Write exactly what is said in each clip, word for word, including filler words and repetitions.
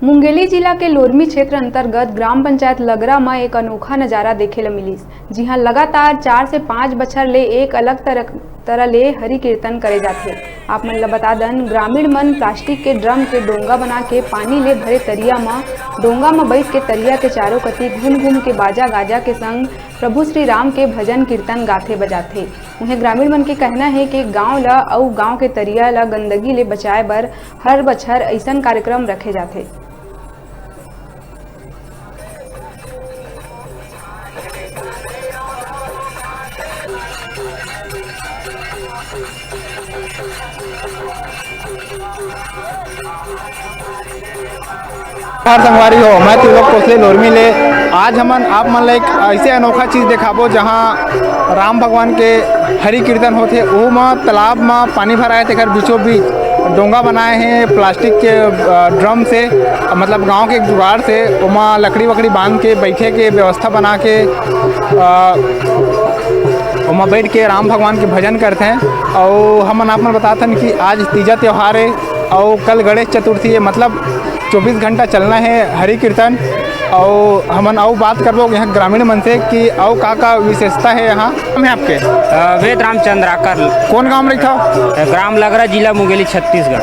मुंगेली जिला के लोरमी क्षेत्र अंतर्गत ग्राम पंचायत लगरा म एक अनोखा नजारा देखे ल मिलिस, जिहां लगातार चार से पाँच बछर ले एक अलग तरह, तरह ले हरि कीर्तन करे जाथे। आप मन ल बता दन, ग्रामीण मन प्लास्टिक के ड्रम के डोंगा बना के पानी ले भरे तरिया म, डोंगा म बइठ के तरिया के चारों कति घूम घूम के बाजा गाजा के संग प्रभु श्री राम के भजन कीर्तन गाथे बजाथे। उहें, ग्रामीण मन के कहना हे कि गांव ल अउ गांव के तरिया ल गंदगी ले बचाए बर हर बछर अइसन कार्यक्रम रखे जाथे। नमस्कार संगवारी हो, मैं त्रिलोक कोसले लोरमी ले। आज हमन आप मन ला एक ऐसे अनोखा चीज देखाबो, जहां राम भगवान के हरि कीर्तन होथे। ओहू म तालाब म पानी भराए, तेकर बीचों बीच डोंगा बनाए हे प्लास्टिक के, अ, ड्रम से, मतलब गांव के एक जुगाड़ से। ओमा लकड़ी वकड़ी बांध के बैठे के व्यवस्था बना के, अ, ओमा बैठ के राम भगवान के भजन करथे। अउ हमन आप मन बताथन कि आज तीजा त्योहार हे अउ कल गणेश चतुर्थी हे, मतलब चौबीस घंटा चलना हे हरि कीर्तन। अउ हमन अउ बात करबो यहाँ ग्रामीण मन से कि अउ का का विशेषता हे यहाँ। नाम है आपके? अ, वेद राम चंद्राकर। कौन गांव में रहता हो? ग्राम लगरा, जिला मुंगेली, छत्तीसगढ़।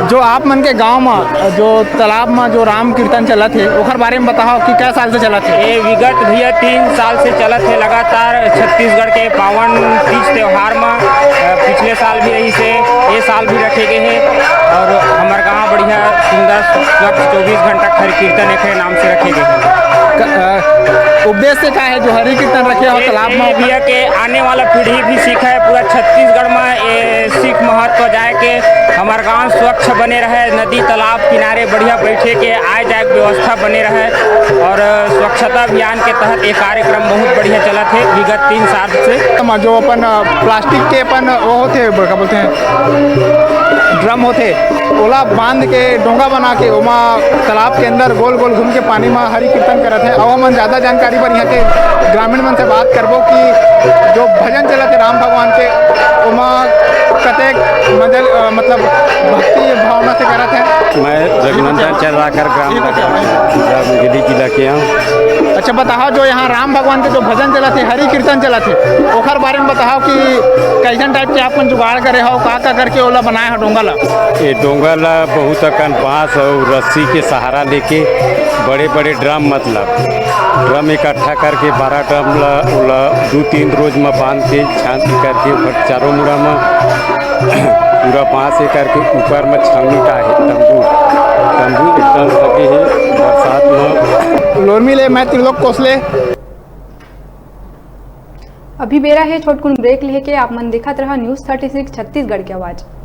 जो आप मन के गांव में जो तालाब में जो राम कीर्तन चलत हे, ओकर बारे में बताओ कि कै साल से चलत हे? ये विगत भैया तीन साल से चलत हे लगातार। छत्तीसगढ़ के पावन तीज त्योहार में, अ, पिछले साल भी रहिस हे, ये साल भी रखे गए हे और हमर गांव बढ़िया सुंदर स्वच्छ चौबीस घंटा हरि कीर्तन एक नाम से रखे गए हे। क-, अ, उद्देश्य का है जो हरि कीर्तन रखे हो ये, तालाब ये में? भैया के आने वाला पीढ़ी भी सीखे, पूरा छत्तीसगढ़ में ये सीख महत्व जाए के हमर गांव स्वच्छ बने रहे, नदी तालाब किनारे बढ़िया बैठे के आए जाए के व्यवस्था बने रहे और स्वच्छता अभियान के तहत ये कार्यक्रम बहुत बढ़िया चलत हे विगत तीन साल से। हम जो अपन, अ, प्लास्टिक के अपन वो होथे, का बोलथे, ड्रम होथे, ओला बांध के डोंगा बना के ओमा तालाब के अंदर गोल गोल घूम के पानी म हरि कीर्तन करत हे। अउ हमन ज्यादा जानकारी बर यहाँ के ग्रामीण मन से बात करबो कि जो भजन चलत हे राम भगवान के, ओमा कतेक मजल, अ, मतलब भक्ति भावना से करत हे। मैं रघुनंदन चंद्राकर, ग्राम लगरा, मुंगेली जिला के हूँ। अच्छा, बताओ, जो यहाँ राम भगवान के जो भजन चलत हे, हरि कीर्तन चलत हे, ओकर बारे में बताओ कि कैसन टाइप के आप मन जुगाड़ करे हो, का का करके ओला बनाए हो डोंगा ला? ये डोंगा ला बहुत अकन बांस और रस्सी के सहारा लेके बड़े बड़े ड्रम, मतलब ड्रम इकट्ठा करके बारह ड्रम ला, ओला दू तीन रोज में बांध के शांति करके ओकर चारों मुड़ा में पूरा बांस ये करके ऊपर में छावनी का है, तंबू, तंबू एकदम लगे है बरसात में। लोरमी ले मैं त्रिलोक कोसले। अभी बेरा हे छोटकुन ब्रेक लेके, आप मन देखत रहा न्यूज़ थर्टी सिक्स छत्तीसगढ़ के आवाज़।